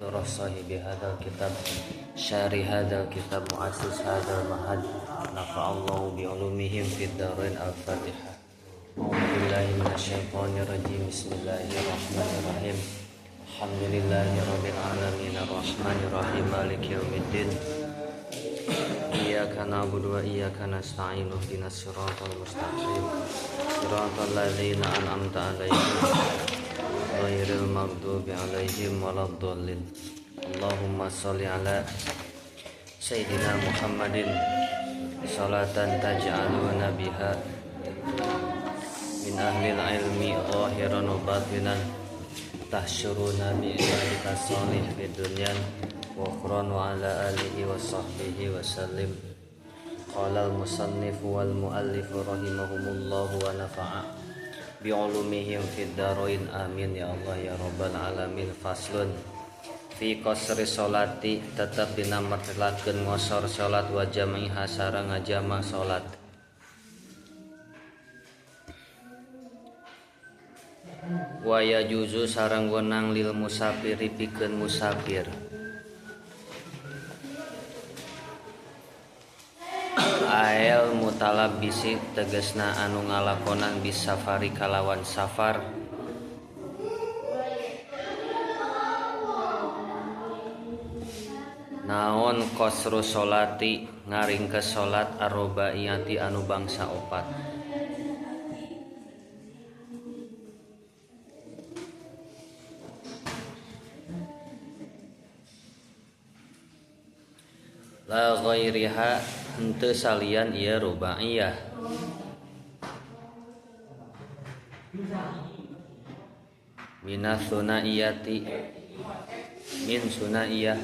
Hadrah sahibi hadzal kitab, syari hadzal kitab, muassis hadzal mahad, nafa'allahu bi ulumihim fid dharain. Al-Fatihah. A'udzu billahi minasyaitonir rajim. Bismillahirrahmanirrahim. Alhamdulillahi rabbil alamin arrahmanir rahim maliki yaumiddin. Iyyaka na'budu wa iyyaka nasta'in ihdinas siratal mustaqim siratal ladzina an'amta 'alaihim ghairil maghdubi 'alaihim waladdallin. Allahumma shalli ala sayyidina Muhammadin salatan taj'aluna biha min ahlil ilmi zahiran wa batinan tahsyuruna bi ibadika shalih fid dunya wa ukhra wa ala alihi wa sahbihi wa sallim. Qala al musannif wal muallif rahimahumullahu wa nafa'a bi ulumihim fid dharain. Amin ya Allah ya rabbal alamin. Faslun fi qasri sholati, tetep dina mertelakeun ngosor salat wa jamiha sareng ngajama salat. Wa yajuzu sareng wenang lil musafiri pikeun musafir. Ael mutalabbisi tegesna anu ngalakonan bisafari kalawan safar. Naon qasru sholati ngaringkes salat arbaiyati anu bangsa opat. La ghairiha henteu salian ieu rubaiyah. Minas sunaiyati min sunaiyah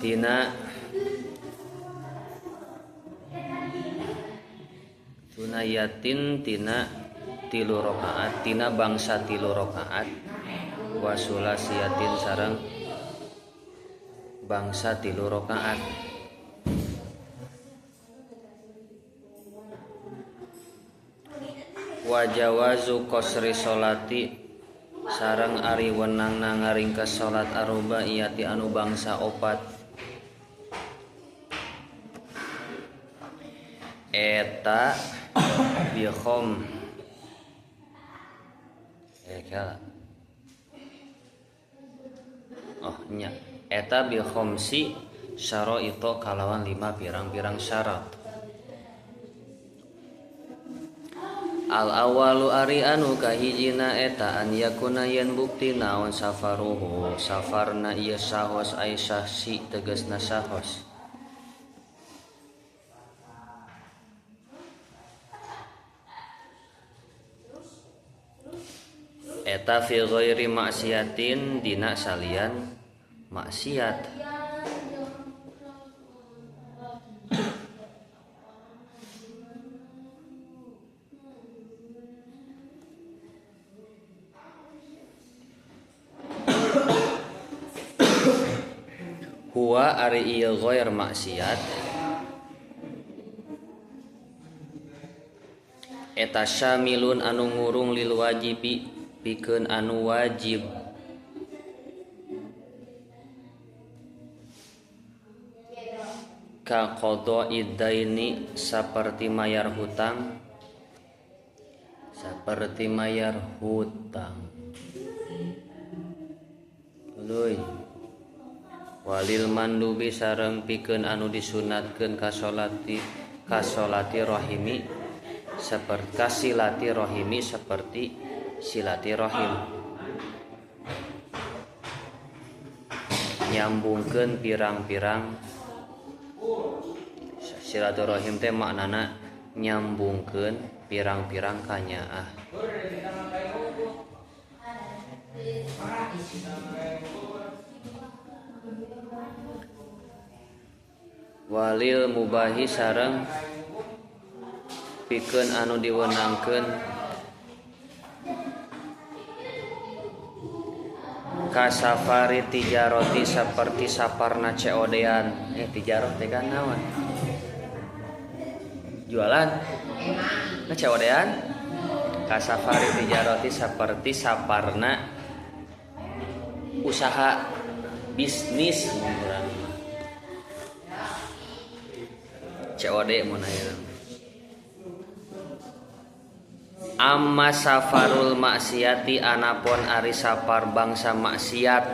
tina sunayatin tina tilu rakaat tina bangsa tilu rakaat wa sulasiyatin sareng bangsa tilu rakaat. Wa jawazu qasri sholati sareng ari wenangna ngaringkes salat arbaiyati anu bangsa opat. Eta bi khom oh nya eta bi khomsi syara'ita kalawan 5 pirang-pirang syarat. Al awalu ari anu kahijina eta an yakuna yen bukti naon safaruhu safarna ieu sahos ai sahsi tegasna sahos. Eta fi ghairi maksiatin dina salian maksiat. Huwa ari ieu ghair maksiat eta syamilun anu ngurung lil wajibi pikeun anu wajib. Ka qada'id daini saperti mayar hutang, saperti mayar hutang. Tuluy walil mandubi sareng pikeun anu disunatkeun kasolati rahimi seperti kasilati rahimi seperti silati rahim. Nyambungkeun pirang-pirang silaturahim teh maknana nyambungkeun pirang-pirang kanyaah. Walil mubahi sareng pikeun anu diwenangkeun kasafari tijaroti saperti saparna COD-an. Tijaroh teh kan naon? Jualan. Nah COD-an kasafari tijaroti saperti saparna usaha. Bisnis mun urang mah. COD mun aya. Amma safarul maksiati anapun ari safar bangsa maksiat.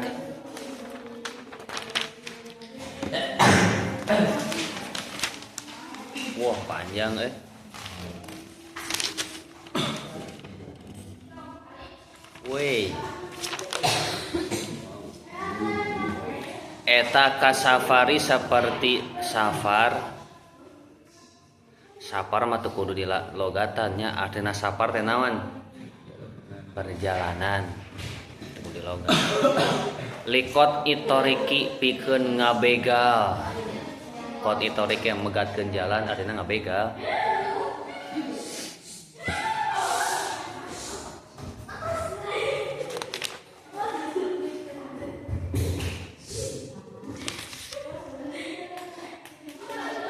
Wah, panjang eh. Weh. Eta kasafari seperti safar. Safar mah teu kudu dilogatan nya, artina safar teh naon? Perjalanan. Teu kudu dilogat. Likot itoriki pikeun ngabegal. Kot itoriki yang megatkeun jalan artina ngabegal.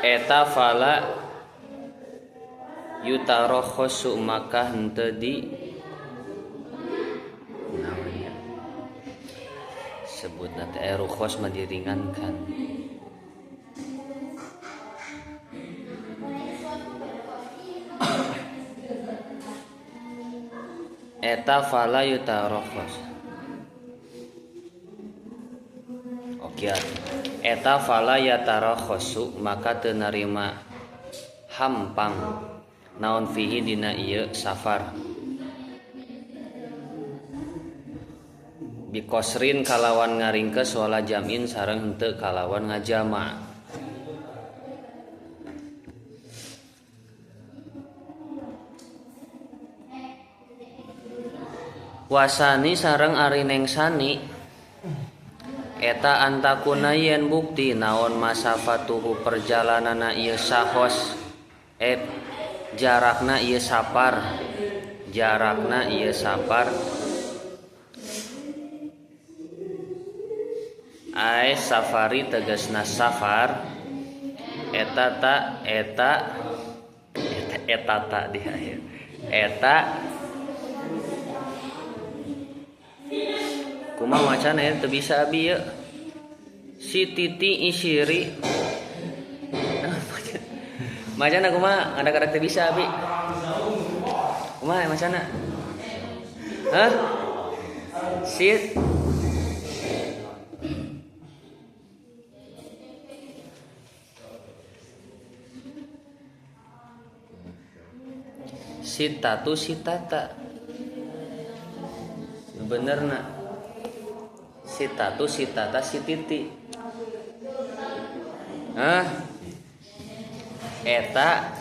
Eta fala yutarokhosu maka henteu di namanya sebutna teh rukhos mah diringankan. Eta fala yutarokhos. Oke, eta fala yatarakhosu maka teu narima hampang naon fihi dina ieu safar. Bikosrin kalawan ngaringkes wala jamin sareng henteu kalawan ngajama. Wasani sareng ari neng sani eta antakuna yen bukti naon masafatuhu perjalananna ieu sahos jarakna ieu safar, jarakna ieu safar ae safari tegasna safar eta ta eta eta, eta ta di akhir eta kumaha macana ya teu bisa abi ieu si titi isiri macana kumaha ada teu bisa abi kumaha macana hah si sitatu sitata bener na sitatu sitata sititi hah eta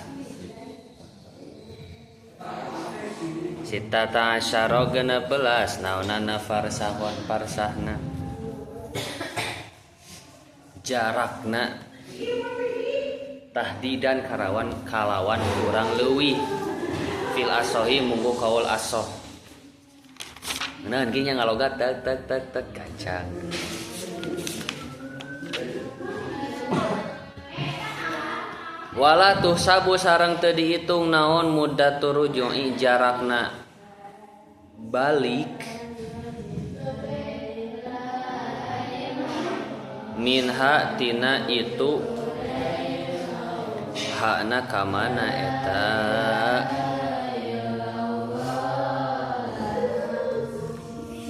sitata asyara 16 naonana farsahon parsahna jarakna tahdidan karawan kalawan kurang leuwih fil asohi munggu kaul asoh. Nah, kieu nya ngalogat tek tek tek tek kacang. Wala tuh sabu sareng teu dihitung naon muddatur ruju'i jarakna balik minha tina itu hakna ka mana eta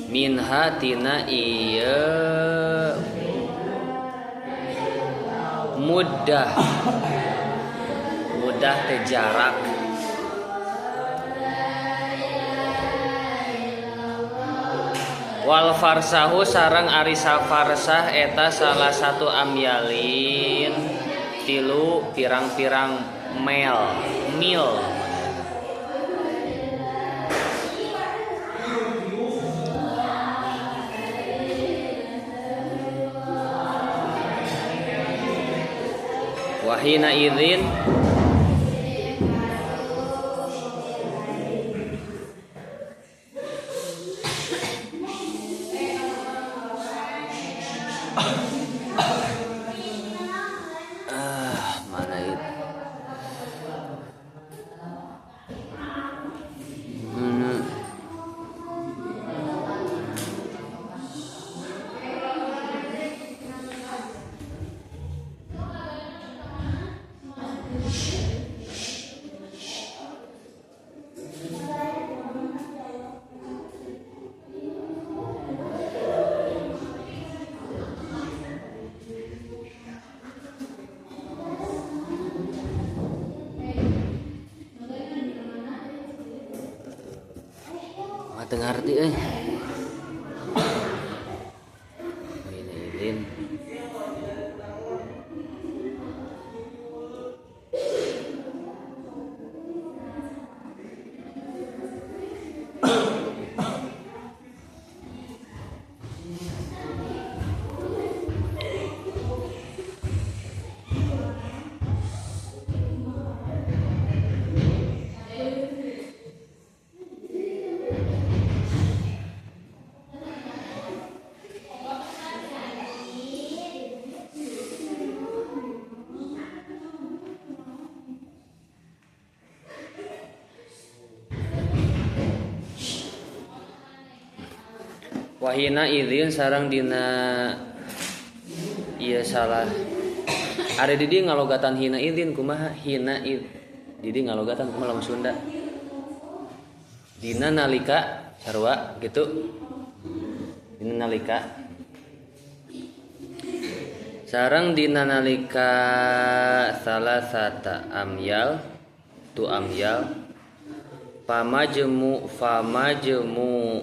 minha tina ieu muddah mudah teh jarak wal farsahu sareng ari safarsah eta salah satu amyalin tilu pirang-pirang mel mil wahina idzin mana itu Teu ngarti euy. Hina idzin wahina idzin sareng dina ieu salah. Ari di dieu ngalogatan hina idzin kumaha? Hina id di dieu ngalogatan kumaha lamun Sunda? Dina nalika sarua gitu. Dina nalika sareng dina nalika salasata amyal tu amyal pamajmu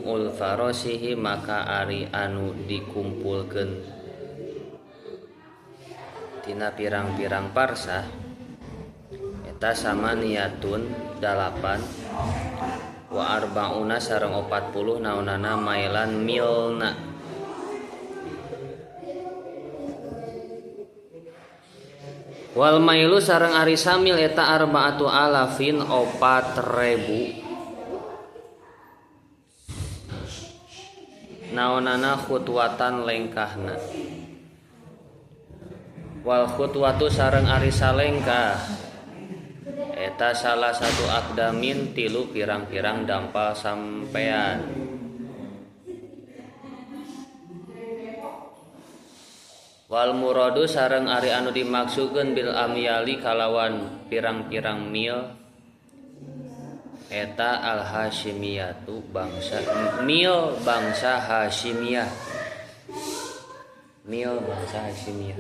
ul farosihi maka ari anu dikumpulkeun tina pirang-pirang parsah eta sama niatun 8 wa arbauna sareng 40 naonana mailan milna wal mailu sareng ari samil eta arbaatu alafin 4.000 naonana khutwatan lengkahna wal khutwatu sareng ari salengkah eta salah satu akdamin tilu pirang-pirang dampal sampean wal muradu sareng ari anu dimaksudkeun bil amyali kalawan pirang-pirang mil eta al hasyimiyatu bangsa mil bangsa Hasyimiyah mil bangsa Hasyimiyah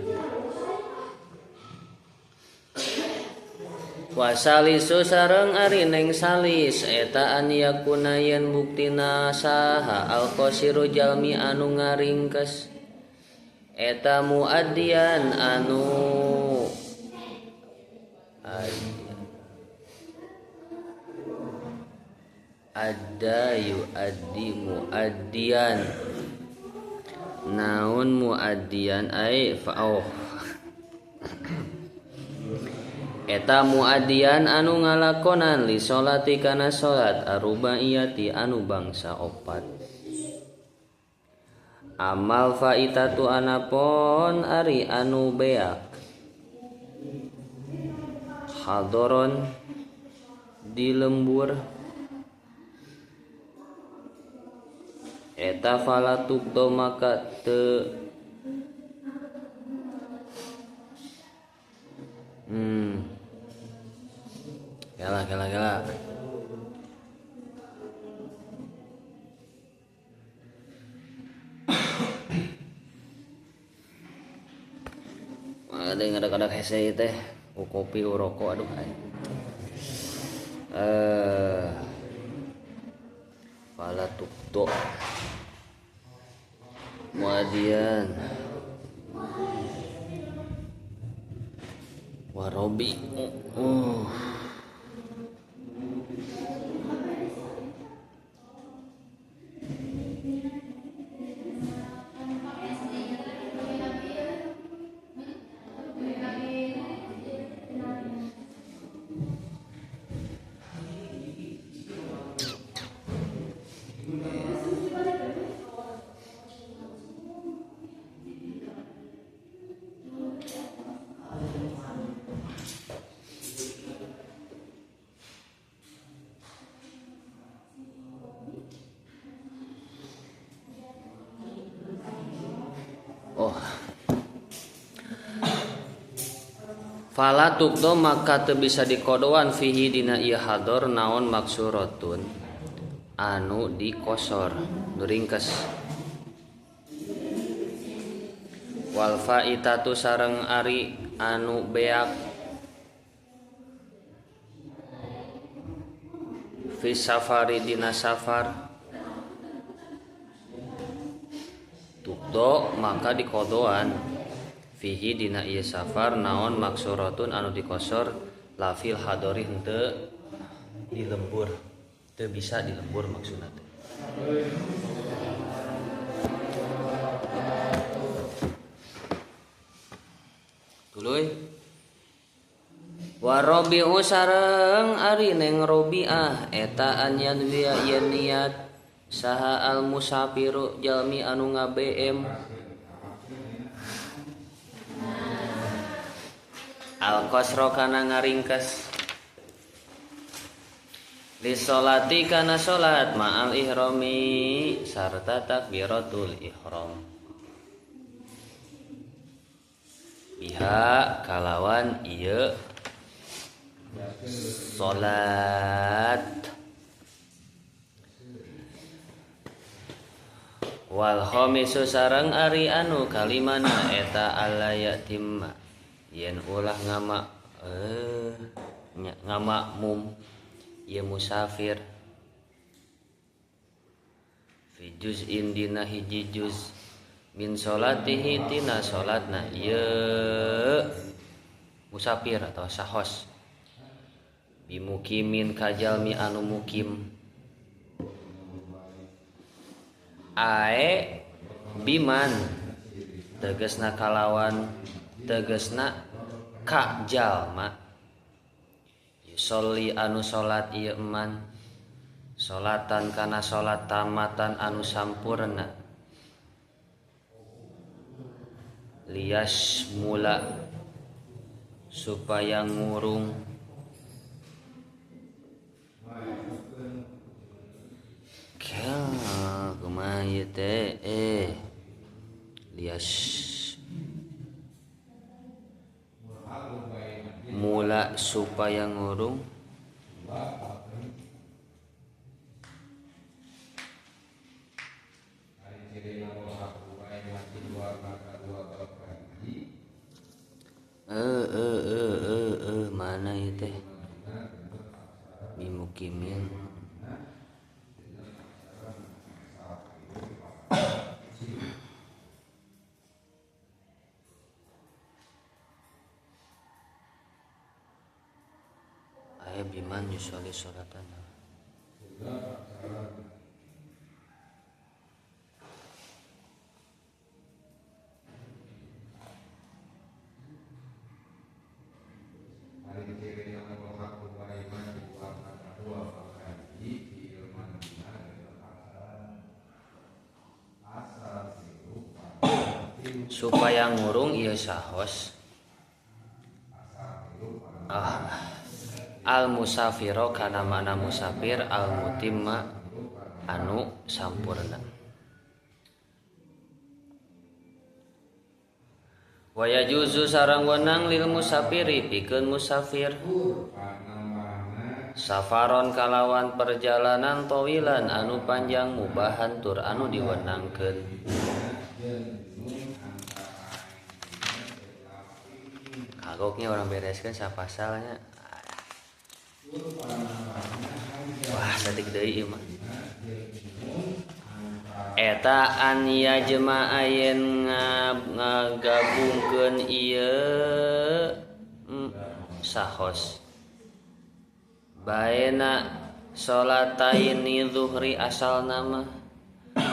wasalisu sareng ari neng salis eta an yakuna yen buktina saha al qasiru jalmi anu ngaringkes eta muaddian anu adda yuaddi muaddian naun muaddian ai fa'au eta muaddian anu ngalakonan li sholati kana salat arbaiyati anu bangsa opat amal faitatu anapon ari anu beak hadoron di lembur eta falatukdo maka te Kela kela kela ada yang ada-ada hese teh kopi rokok aduh fala tukdo muadian warobi Fala tukdo maka teu bisa dikodoan fihi dina ieu hador naon maksuratun anu dikosor nu ringkes wal faitatu sareng ari anu beak fi safari dina safar Tuqdo maka dikodoan fihi dina ieu safar naon maksuratun anu dikosor la fil hadori henteu di lembur, teu bisa di lembur maksudna teh. Tuluy wa rabi'u sareng ari neng Robiah eta an yanwiya yen niat saha al musafiru jalmi anu nga-BM al qasra kana ngaringkes li sholati kana salat ma'al ihrami sarta takbiratul ihram biha kalawan ieu salat wal khamisu sareng ari anu kalimana eta alla yatimma yen ulah ngama ngamakmum ieu musafir fi juz'in dina hiji juz min salatihi tina salatna ieu musafir atau sahos bimukimin kajalmi anu mukim ae biman tegesna kalawan tegesna ka jalma yusolli anu salat ieu eman salatan kana salat tamatan anu sampurna lias mula supaya ngurung kumaha ieu teh lias mula supaya ngurung mana ieu teh bimukimin aya biman yusolli sholatan supaya ngurung ieu sahos al musafiro kana makna musafir al mutimma anu sampurna wa yajuzu sareng wenang lil musafiri pikeun musafir safaron kalawan perjalanan tawilan anu panjang mubahan tur anu diwenangkeun. Kagoknya orang bereskan sapasalnya. Wah, satik deui ieu mah. Eta an yajma'a yen ngagabungkeun ieu sahos baena salataini zuhri asal nama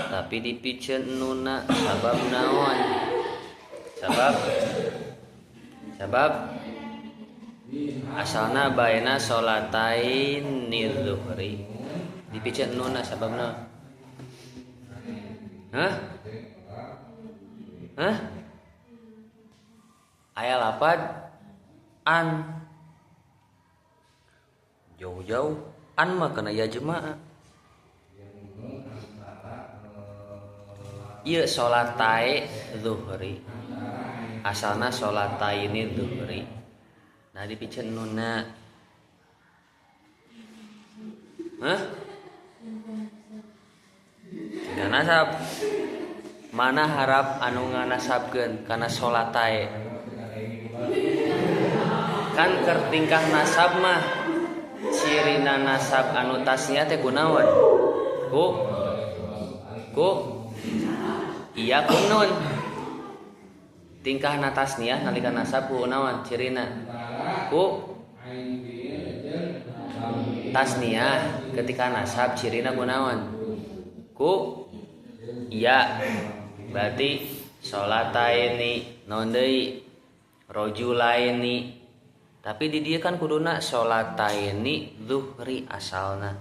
tapi dipiceun nuna sabab naon sabab asalna baena salataini zuhri dipiceun nuna sabab naon? Hah? Hah? Aya lapad an jauh-jauh an mah kana ya jemaah. Ieu salat tae zuhri asalna salat taini zuhri nah dipiceun nuna. Hah? Tidak nasab. Mana harap anu nganasabkeun kana salat tae? Kan keur tingkah nasab mah cirina nasab anu tasnya teh kunaon? Ku Iya ku nun. Tingkah tasniah nalika nasab ku naon cirina? Ku tasniah ketika nasab cirina ku naon? Ku iya. Berarti sholataini naon deui? Rajulaini. Tapi di dieu kan kuduna sholataini zuhri asalna.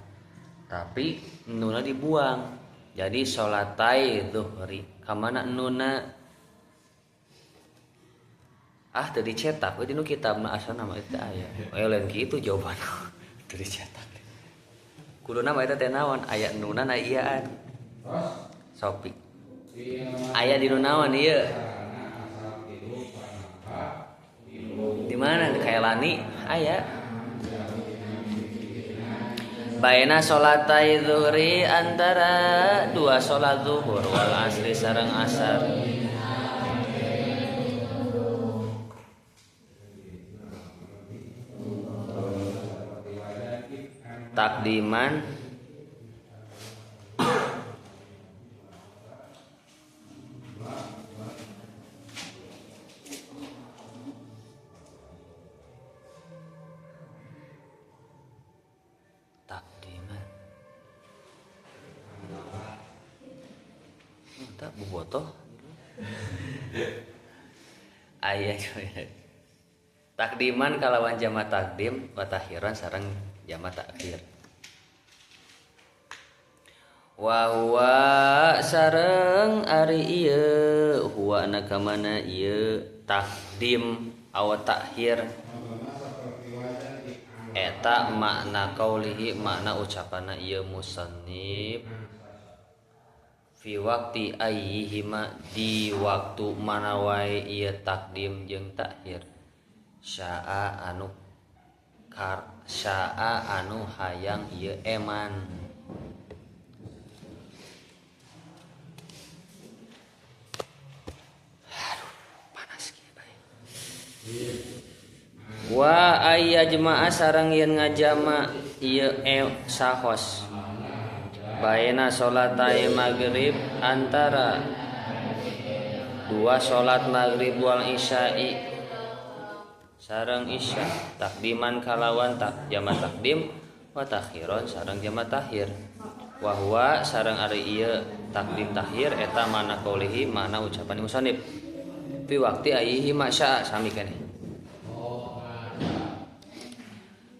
Tapi nunna dibuang. Jadi sholatai zuhri. Kamana nunna? Ah teu dicetak we dinu kitabna asalna mah eta aya. Lain kitu jawabanna. Teu dicetak. Kuduna mah eta teh naon? Aya nunna aya iyaan. Sopi. Aya dinu naon ieu? Di mana Kailani aya. Baina sholatai zuhri antara dua sholat zuhur wal asri sareng asar. Takdiman takdiman tak bobotoh aya takdiman kalawan jama takdim wa takhiran sareng jama takhir. Wa huwa sareng ari ieu huwa na ka mana ieu takdim aw takhir eta makna kaulihi makna ucapanna ieu musannif fi waqti ayyihima di waktu mana wae ieu takdim jeung takhir syaa anu kar syaa anu hayang ieu eman. Aduh panas kieu bae. Wa ayyajma'a sareng yen ngajama ieu sahos baena sholatai maghrib antara dua sholat maghrib wal isya'i sareng isya takdiman kalawan tak jama takdim wa takhiron sareng jama takhir wa huwa sareng ari ieu takdim takhir eta mana kaulihi mana ucapan musannif fi waqti ayyihi ma syaa sami keneh.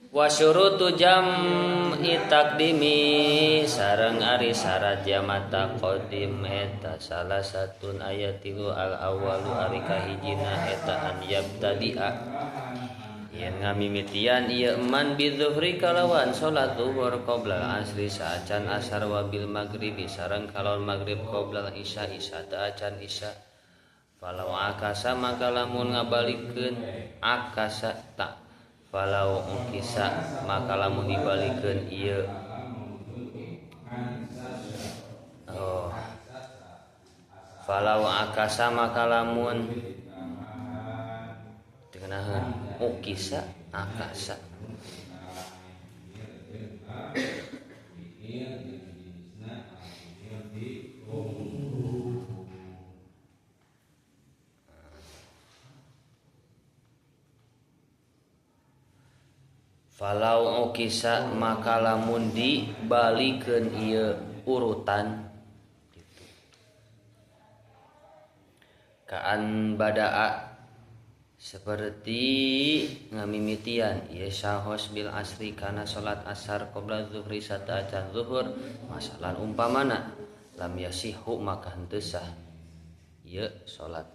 Wa syurutu jam'i takdimi sareng ari syarat jama taqdim eta salah satun aya tilu al awalu ari kahijina eta an yabtadi'a yen ngamimitian ieu eman bizuhri kalawan salat zuhur qabla asri saacan asar wa bil maghribi sareng kalawan maghrib qabla isya isya acan isya falau akasa maka lamun ngabalikeun akasa tak falau ukisa maka lamun dibalikeun ieu oh falau akasa maka lamun dikenaheun ukisa akasa falau ukisa maka lamun dibalikeun ieu urutan gitu. Kaan badaa seperti ngamimitian ieu sahos bil asri kana salat asar qabla zuhri sataacan zuhur masalan umpamana lam yasihu maka henteu sah ieu salat.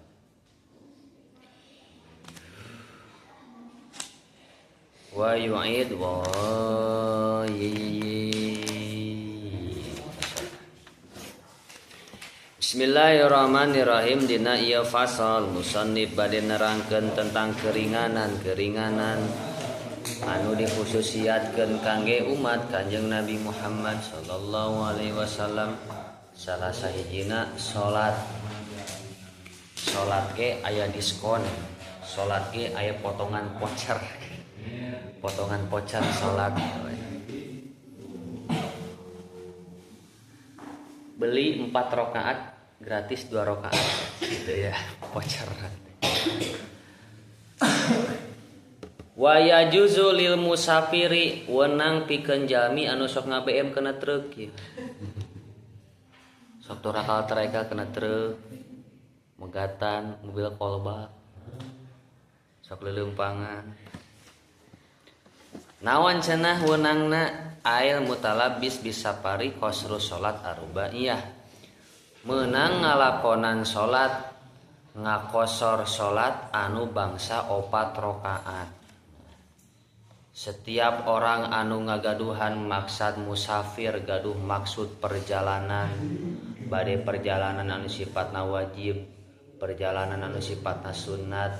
Wa yu'id wa Bismillahirrahmanirrahim. Dina ieu fasal musannif bade nerangkeun tentang keringanan-keringanan anu dikhususiatkeun kangge umat Kanjeng Nabi Muhammad sallallahu alaihi wasallam. Salah sahijina salat. Salat ge aya diskon, salat ge aya potongan voucher. Potongan voucher salat. Beli 4 rakaat Gratis 2 rakaat gitu ya, voucher. Wa yajuzu lil musafiri wenang pikeun jalmi anu sok nga-BM kana truk ieu. Sok torakal tereka kana truk, megatan mobil kolbak. Sok leuleumpangan. Naon cenah wenangna ail mutalabis bisafari qasru salat arbaiyah. Meunang ngalakonan salat ngakosor salat anu bangsa 4 rakaat. Setiap orang anu ngagaduhan maksad musafir gaduh maksud perjalanan, bade perjalanan anu sifatna wajib, perjalanan anu sifatna sunat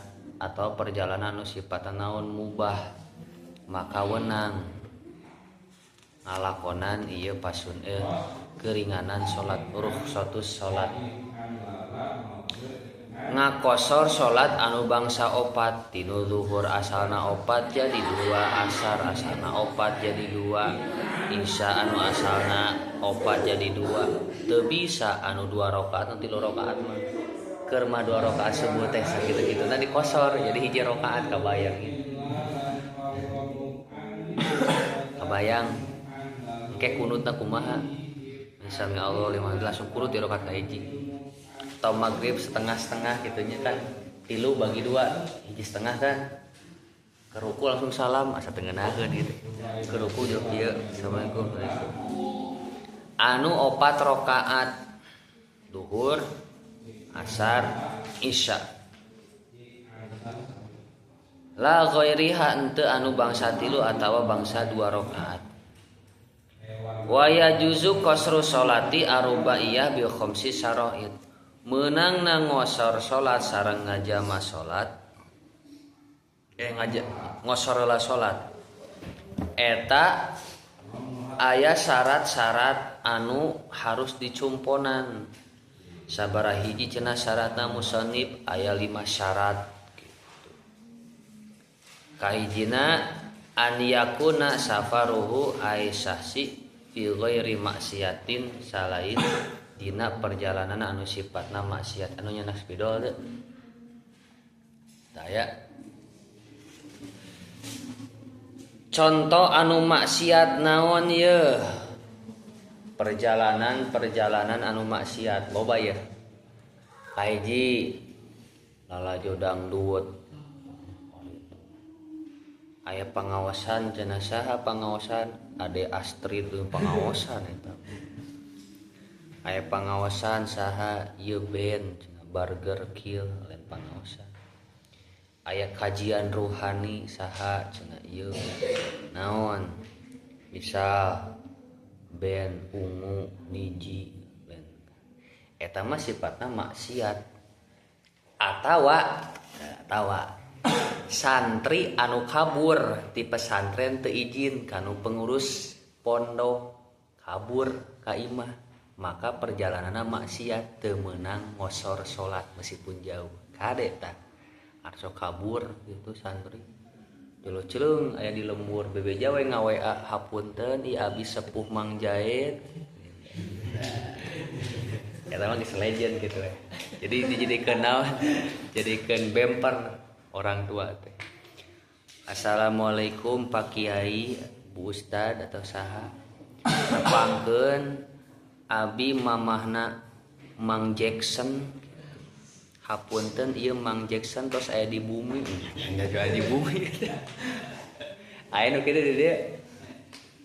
atau perjalanan anu sifatna naon mubah, maka wenang ngalakonan ieu pasun keringanan salat rukhsatus salat. Ngakosor salat anu bangsa 4 tinu zuhur asalna 4 jadi 2, asar asalna 4 jadi 2, isya anu asalna 4 jadi 2. Teu bisa anu 2 rakaat anu 3 rakaat mah. Keur mah 2 rakaat subuh teh sakitu-kituna dikosor jadi 1 rakaat kabayang ieu. Kabayang engke kunutna kumaha? Misalnya Allah lima langsung kunut di rakaat kahiji. Atau maghrib setengah-setengah gitunya kan 3 bagi 2 1,5 kan ke ruku langsung salam asa teu ngeunaheun gitu ke ruku jauh kieu assalamualaikum anu 4 rakaat duhur asar isya la ghairiha henteu anu bangsa 3 atawa bangsa 2 rakaat wa yajuzu qasru sholati arbaiyah bi khamsi syara'id meunang na ngosor salat sareng ngajama salat ngosor lah salat eta aya syarat-syarat anu harus dicumponan sabaraha hiji cenah syaratna musannif aya 5 syarat gitu. Kahijina an yakuna safaruhu ay sahsi fi ghairi maksiatin salain dina perjalanan anu sifatna maksiat anu nyenak spidol teu daya contoh anu maksiat naon ye perjalanan anu maksiat loba ye kahiji lalajo dangdut aya pangawasan cenah saha pangawasan Ade Astrid pangawasan eta aya pangawasan saha ieu band cenah Burger Kill lain pangawasan aya kajian ruhani saha cenah ieu naon misal band ungu niji lain eta mah sifatna maksiat atawa santri anu kabur ti pesantren teu izin kanu pengurus pondok kabur ka imah maka perjalananna maksiat teu meunang ngosor salat meskipun jauh kade tah arso kabur gitu santri jelo-jeleung aya di lembur bebeja we nga-WA hapunten ieu abis sepuh Mang Jaid eta mah geus legend gitu we jadi dijadikeun naon jadikeun bemper orang tua teh assalamualaikum Pak Kiai Bu Ustad atau saha nepangkeun abi mamahna Mang Jackson hapunten ieu Mang Jackson tos aya di bumi aya di bumi aya nu kitu di dieu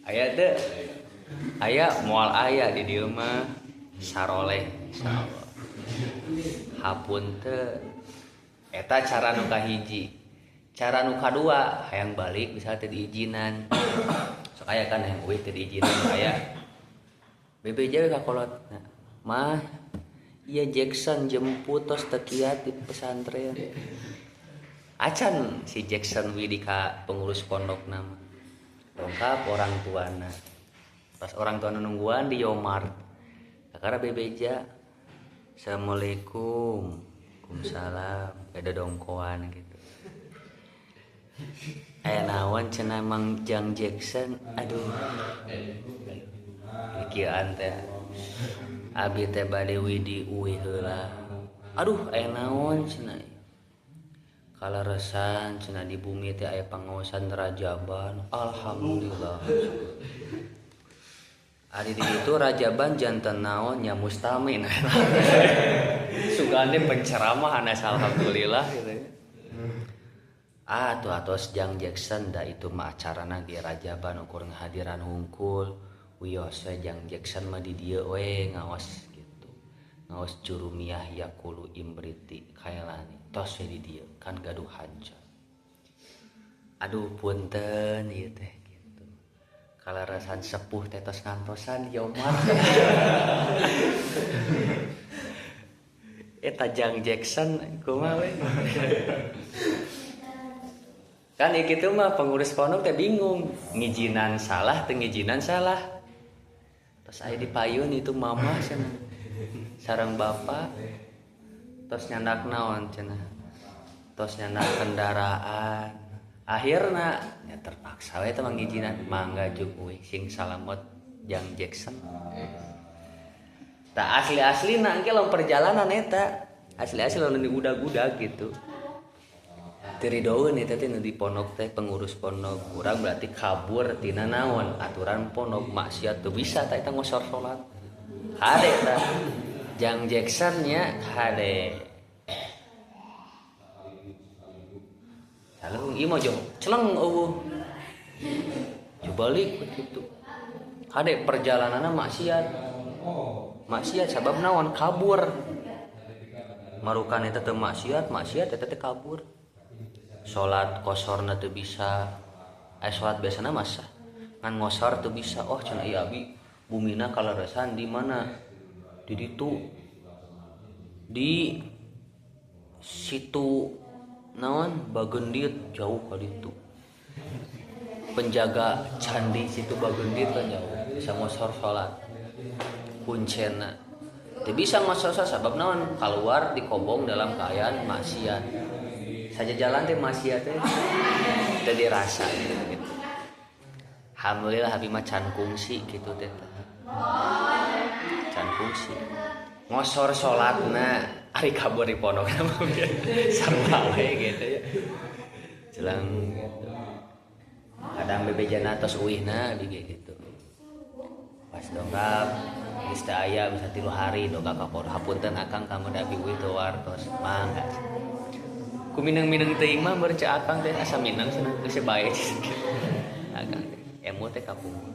aya teu aya moal aya di dieu mah saroleh insyaallah hapunten eta cara nu kahiji cara nu kadua hayang balik misalnya teu diizinan sok aya kan hayang eueuh teu diizinan aya BBJ ka kolot mah iya Jackson jemput tos teu kiat di pesantren acan si Jackson widi ka pengurus pondok nama lengkap orang tuana pas orang tuana nungguan di Yomart kakara BBJ assalamualaikum waalaikumsalam ada dongkoan gitu aya naon cenah Mang Jang Jackson aduh kieuan teh Abi teh bade widi uih heula. Aduh aya naon cenah. Kaleresan cenah di bumi teh aya pangaosan Rajaban. Alhamdulillah. Ari di ditu Rajaban janten naon nya mustamin. Sugane penceramah anas alhamdulillah gitu ya. Ah tuh atos Jang Jackson da itu mah acarana ge Rajaban ukur ngahadiran hungkul. Wios we Jang Jackson mah di dieu we ngaos gitu. Ngaos Jurumiyah Yaqulu Imriti Kailani. Tos we di dieu kan gaduh hajat. Aduh punten ieu teh gitu. Kalarasan sepuh teh tos ngantosan Yomar. Eta Jang Jackson kumaha we. Kan kitu mah pengurus pondok teh bingung, ngijinan salah teu ngijinan salah. Tos aya di payun itu mama cenah. Sareng bapak tos nyandak naon cenah. Tos nyandak kendaraan. Akhirna ya terpaksa we teh ngijinan mangga juk we sing salamet Jang Jackson. Tak asli-aslina engke lamun perjalanan eta. Asli-asli lamun diudag-udag gitu. Tiridoeun eta teh nu di pondok teh pengurus pondok urang berarti kabur tina naon aturan pondok maksiat teu bisa ta eta ngosor salat. Hade ta Jang Jackson nya hade. Lalu ieu mah jauh celeng eueuh. Coba balik kitu. Hade perjalananna maksiat. Maksiat sabab naon kabur. Marukan eta teh maksiat, maksiat eta teh kabur. Salat kosorna teu bisa. Salat biasana mah sah. Ngan ngosor teu bisa. Oh cenah ieu abi bumina kaleresan di mana? Di ditu. Di situ naon Bagendit jauh ka ditu. Penjaga candi situ Bagendit kan jauh. Bisa ngosor salat. Kuncena. Teu bisa ngosor sabab naon? Kaluar dikobong dalam keadaan maksiat. Saja jalan teh maksiat teh teu dirasa gitu. Alhamdulillah abi mah can kungsi kitu teh. Can kungsi. Ngosor salatna ari kabur di pondok mah sarua we gitu ya. Jelang gitu. Kadang bebejana tos uihna abi ge gitu. Pas dongkap geus teu aya bisa 3 hari dongkap ka pondok hapunten akang kamu da abi uih teu wartos mangga. Ku mineng-mineng teuing mah beureum ceu akang teh asa mineng cenah geus bae akang teh emo teh kapungkur.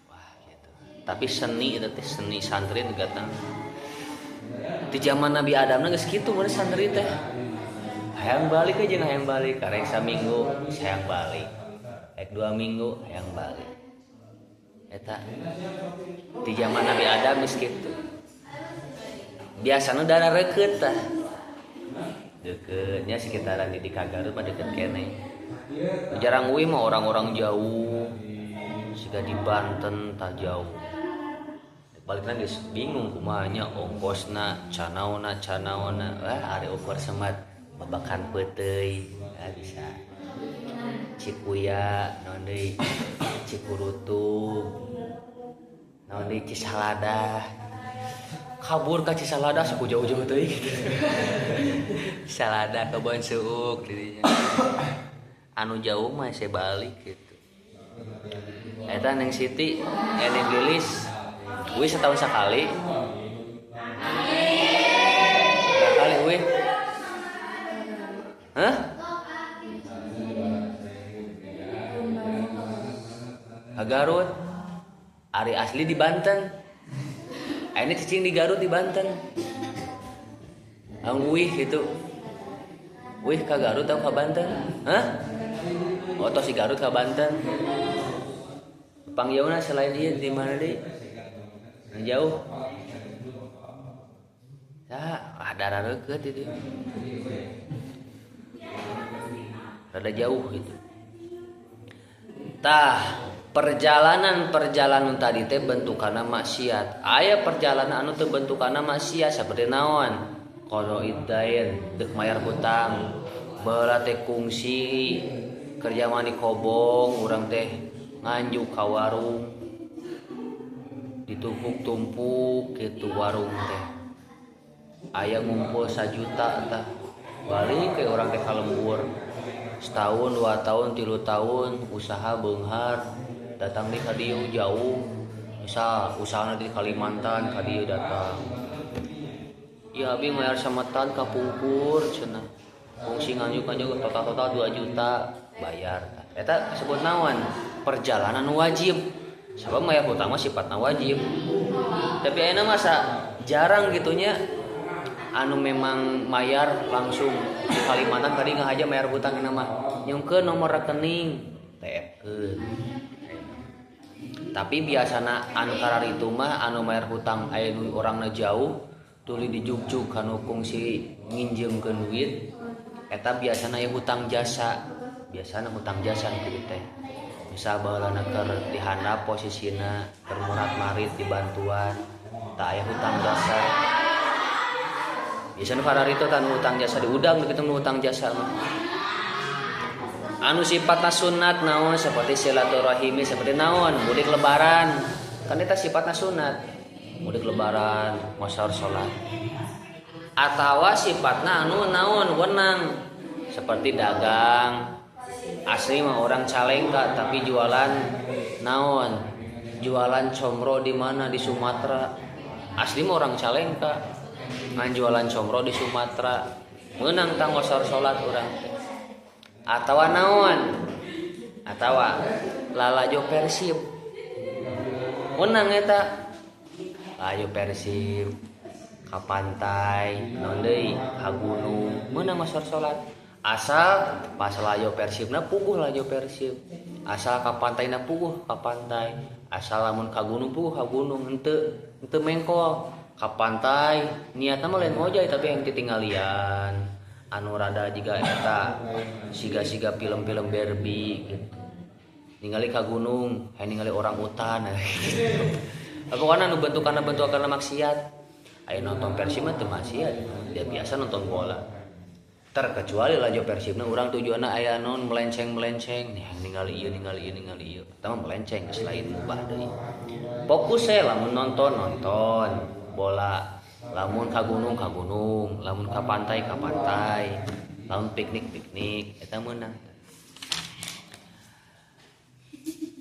Wah gitu. Tapi seni eta teh seni santri teh gatang. Di zaman Nabi Adam geus kitu mun santri teh. Hayang balik aja hayang balik karek saminggu hayang balik. Rek 2 minggu hayang balik. Eta di zaman Nabi Adam geus kitu. Biasana darah reukeut tah. Deketnya sekitaran di Garut mah deket kene. Jarang uih mah orang-orang jauh. Siga di Banten tah jauh. Balik lagi bingung kumaha nya ongkosna, canaona, canaona. Wah, ari ukur semat babakan peuteuy, ah bisa. Cikuya, naon deui? Cikurutug. Naon deui Cisaladah. Kabur ka Cisalada suku jauh-jauh teuing gitu. Cisalada Kebon Suuk didinya. Anu jauh mah saya balik gitu. Eta Neng Siti, Neng Lilis, uih setahun sekali. Sekali uih. Hah? Ka Garut. Ari asli di Banten. Ini cicing di Garut di Banten. Ang uih gitu. Uih ka Garut atau ka Banten? Hah? Oh, tos di Garut ka Banten. Pangjauna selain ieu di mana deui? Yang jauh. Ya, darah reukeut itu. Rada jauh gitu. Tah, perjalanan-perjalanan tadi teh bentukana maksiat. Aya perjalanan anu teu bentukana maksiat seperti naon? Qada iddain, deuk mayar hutang, baheula teh kungsi, kerja mah di kobong, urang teh nganjuk ka warung. Ditumpuk-tumpuk gitu warung teh. Aya ngumpul 1 juta tah. Balik ke orang teh ka lembur. Setahun, 2 tahun, 3 tahun usaha beunghar, datang di ka dieu jauh. Misal usahana di Kalimantan ka dieu datang. Ya abi mayar sametan ka pungkur cenah. Fungsi nganjuk-nganjuk total-total 2 juta bayar. Eta sebut naon? Perjalanan wajib. Sabab mayar hutang mah sifatna wajib. Tapi ayeuna masa jarang gitunya anu memang mayar langsung di Kalimantan tadi ngahaja mayar hutang ayeuna mah. Nyungkeun nomor rekening TF-keun. Tapi biasana anu kararitu mah anu mayar hutang aya nu orangna jauh tuluy dijugjug kanu kungsi nginjeumkeun duit eta biasana aya hutang jasa. Biasana hutang jasa nu kitu teh. Misal baheulana keur dihandap posisina keur murat-marit dibantuan tah aya hutang jasa. Biasana kararitu tah nu hutang jasa diudang kitu nu hutang jasa mah. Anu sifatna sunat naon seperti silaturahimi seperti naon mudik lebaran kan eta sifatna sunat mudik lebaran ngosor salat atawa sifatna anu naon wenang seperti dagang asli mah orang Calengka tapi jualan naon jualan comro di mana di Sumatera asli mah orang Calengka ngan jualan comro di Sumatera meunang tah ngosor salat urang teh atawa naon atawa lalajo Persib menang eta lalajo Persib ka pantai naon deui ka gunung meunang ngosor salat asal pas lalajo Persibna puguh lalajo Persib asal ka pantaina puguh ka pantai asal lamun ka gunung puguh ka gunung henteu mengkol ka pantai niatna mah lain ngojay tapi yang titinggalian anu rada jiga eta siga-siga film-film Barbie gitu. Ningali ka gunung, hayang ningali orang utan. Pokokna anu bentukanna bentukanna maksiat. Aya nonton Persib mah teu maksiat, dia biasa nonton bola. Terkecuali lalajo Persibna urang tujuanna aya naon melenceng-melenceng, nih ningali ieu ningali ieu ningali ieu. Eta mah melenceng geus lain mubah deui. Fokus we lamun nonton nonton bola. Lamun ka gunung ka gunung, lamun ka pantai ka pantai, lamun piknik piknik, eta meunang.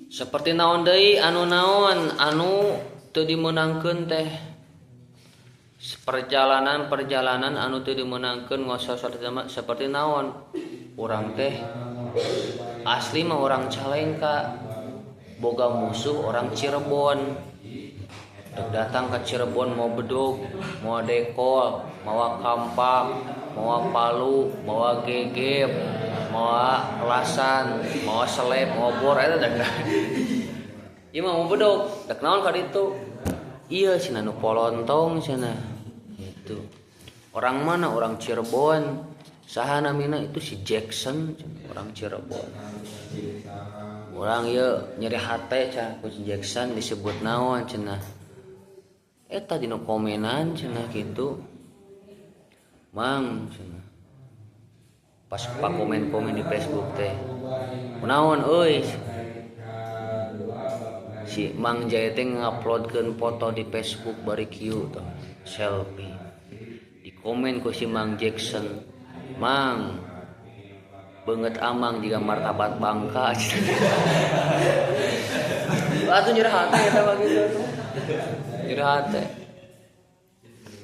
Seperti naon deui anu naon anu teu dimeunangkeun teh. Perjalanan-perjalanan anu teu dimeunangkeun ngosor seperti naon? Urang teh asli mah orang Calengka, boga musuh orang Cirebon. Dek datang ke Cirebon mau bedog, mau dekol, mau kampak, mau palu, mau gegep, mau lasan, mau seleb, mau bor eta dah. Ieu mah mau bedog, dek naon ka ditu? Iya cenah nu polontong cenah. Gitu. Orang mana? Orang Cirebon. Saha namina itu si Jackson cenah, orang Cirebon. Orang ieu nyeri hate cah ku si Jackson disebut naon cenah. Eta dina komenan cenah kitu. Mang cenah. Pas pak komen-komen di Facebook teh. Kunaon euy? Si Mang Jaya teh nguploadkeun foto di Facebook bari kieu tah, selfie. Di komen ku si Mang Jackson, "Mang, beungeut amang jiga martabat Bangka." Atuh nyerah hate eta mah kitu tuh. Nyerah hate.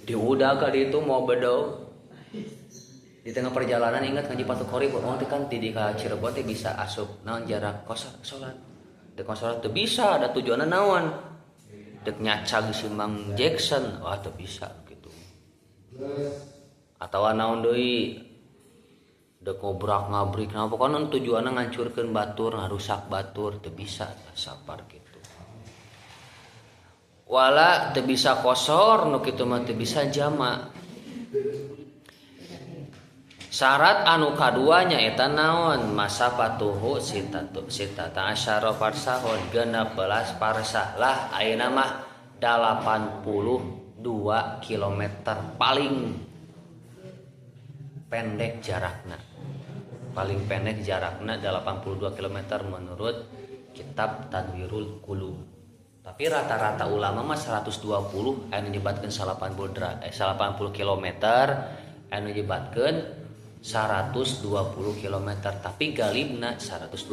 Diudag ka ditu mau bedog. Di tengah perjalanan ingat ngaji Fathul Qorib, oh teh kan di ka Cirebon teh bisa asup naon jarak kos salat. Dek salat teu bisa, ada tujuanna naon? Dek nyacag si Mang Jackson, wah teu bisa gitu. Atawa naon deui? Dek ngobrak ngabrik, nah pokona tujuanna ngancurkeun batur, ngarusak batur, teu bisa sapar gitu. Wala teu bisa kosor nu kitu mah teu bisa jama. Syarat anu kaduanya eta naon? Masafatuhu sitata asyara farsahon, 16 parsah lah ayeuna mah 82 kilometer paling pendek jarakna. Paling pendek jarakna 82 kilometer menurut kitab Tanwirul Qulub. Tapi rata-rata ulama mah 120 anu nyebatkeun 80 km, anu nyebatkeun 120 km, tapi galibna 120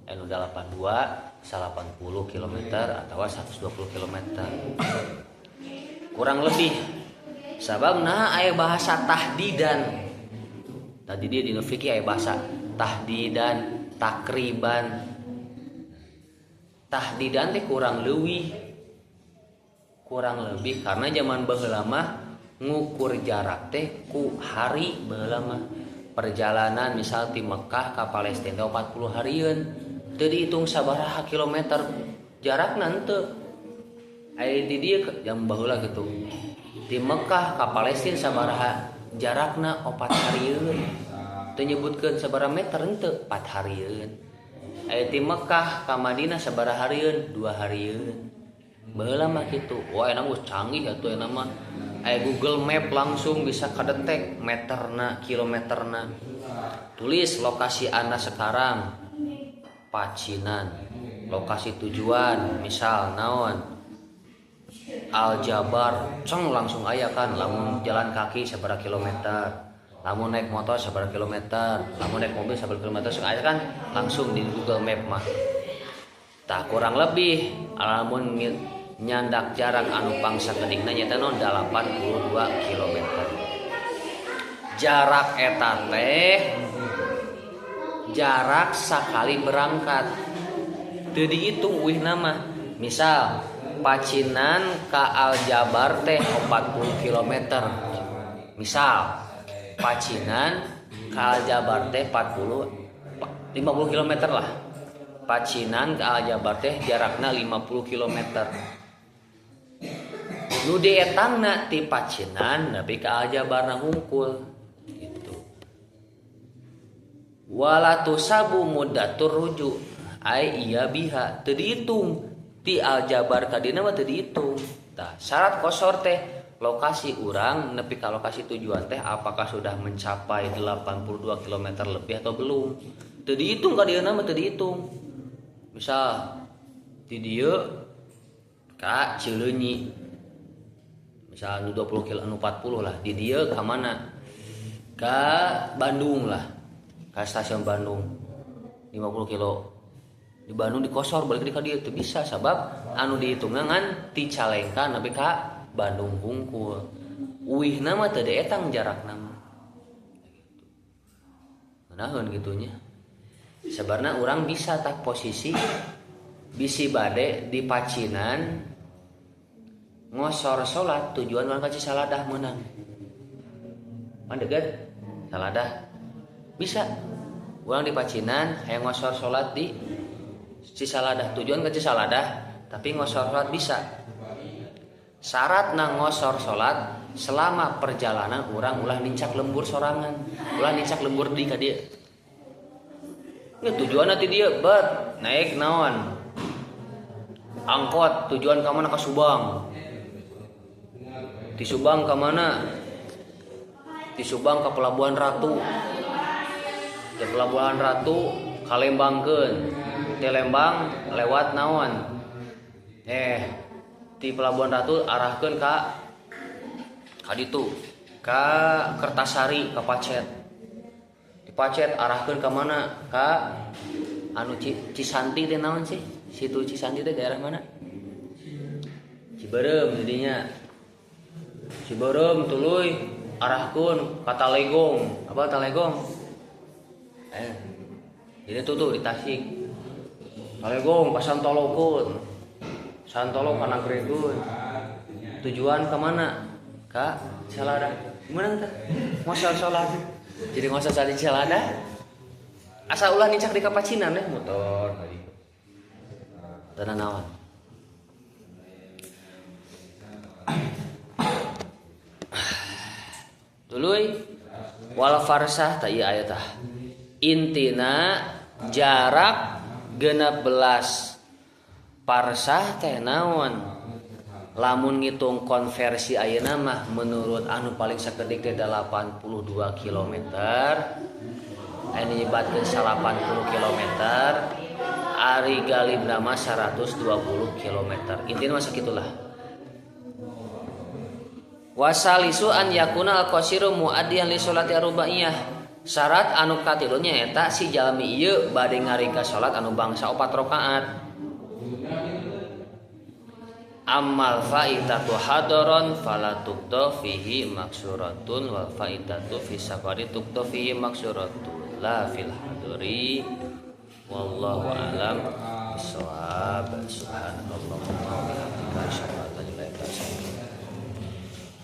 anu 82 80 km atau 120 km. Kurang lebih. Sababna aya bahasa tahdidan. Tadi dia di fikih aya bahasa tahdidan, takriban. Tahdidan teh kurang leuwih. Kurang lebih karena zaman baheula mah ngukur jarak teh ku hari baheula mah. Perjalanan misal ti Mekah ka Palestina 40 harieun. Teu dihitung sabaraha kilometer jarakna henteu. Aya di dieu jam baheula kitu. Di Mekah ka Palestina sabaraha jarakna 4 harieun. Teu nyebutkeun sabaraha meter henteu, 4 harieun. Aya ti Mekah ka Madinah sabaraha harieun, 2 harieun. Baheula mah kitu. Wah, enak geus canggih atuh enak mah. Aya Google Map langsung bisa kadetek meterna, kilometerna. Tulis lokasi Anda sekarang Pacinan. Lokasi tujuan misal naon? Al Jabar, ceng langsung aya kan lamun jalan kaki sabaraha kilometer, lamun naik motor sabaraha kilometer, lamun naik mobil sabaraha kilometer, sok aya kan langsung di Google Map mah. Tah kurang lebih lamun nyandak jarak anu pangsakedingna nyaeta naon 82 kilometer. Jarak eta teh jarak sakali berangkat. Teu dihitung uihna mah. Misal Pacinan ka Al Jabar teh 40 km. Misal Pacinan ka Al Jabar teh 40 50 km lah. Pacinan ka Al Jabar teh jarakna 50 km. Nu dietangna ti Pacinan nepi ka Al Jabarna hungkul gitu. Wala tusabu muddatur ruju ai iya biha teu dihitung ti Al Jabar ka dina mah teu dihitung. Tah syarat qosor teh lokasi urang nepi ka lokasi tujuan teh apakah sudah mencapai 82 km lebih atau belum. Teu dihitung ka dieuna mah teu dihitung. Misal di dieu ka Cileunyi misal nu 20 kilo nu 40 lah di dieu ka mana? Ka Bandung lah. Ka stasiun Bandung 50 kilo. Di Bandung dikosor balik di ka dieu teu bisa sabab anu dihitungna ngan ti Cicalengka nepi ka Bandung hungkul. Uihna mah teu dietang jarakna mah. Ngeunaheun kitu nya. Sebenarnya urang bisa tak posisi bisi bade di Pacinan ngosor salat tujuan urang ka Cisaladah meunang. Pan deukeut Saladah. Bisa. Urang di Pacinan hayang ngosor salat di Cisaladah, tujuan ke Cisaladah tapi ngosor salat bisa. Syaratna ngosor salat selama perjalanan urang ulah nincak lembur sorangan, ulah nincak lembur di ka dieu. Ini tujuan nanti dia bet naik naon angkot tujuan ka mana ka Subang, di Subang ka mana, di Subang ka Pelabuhan Ratu, di Pelabuhan Ratu ka Lembangkeun, di Lembang lewat naon, di Pelabuhan Ratu arahkeun ka ditu ka Kertasari ka Pacet, di Pacet arahkeun ka mana ka anu Cisanti teh naon sih situ Cisanti teh daerah mana Ciberem jadinya Ciberem tuluy arahkeun ka Talegong apa Talegong jadi tuh di Tasik Talegong ka Santolokeun Santolo ka Nagregeun tujuan ke mana ka Cisalada gimana teh ngosor salat jadi ngosor salat di Cisalada asa ulah nincak di Kapacinan deh motor tadi tanah naon tuluy wal farsah ta ieu aya tah intina jarak 16 parsah teh naon lamun ngitung konversi ayeuna mah menurut anu paling sakedik teh 82 km anu nyebatkeun 80 km Ari galibna mah 120 km. Intinya masa gitulah. Wasalisu an yakuna al-qasiru muaddiyan li sholati arbaiyah. Syarat anu katilu nya eta si jalmi ieu bade ngaringkas salat anu bangsa opat rakaat. Ammal faitatu hadaron fala tuqda fihi maksuratun wal faitatu fi safari tuqda fihi maksuratun la fil hadari. Wallahu alam bisawab. Subhanakallahumma.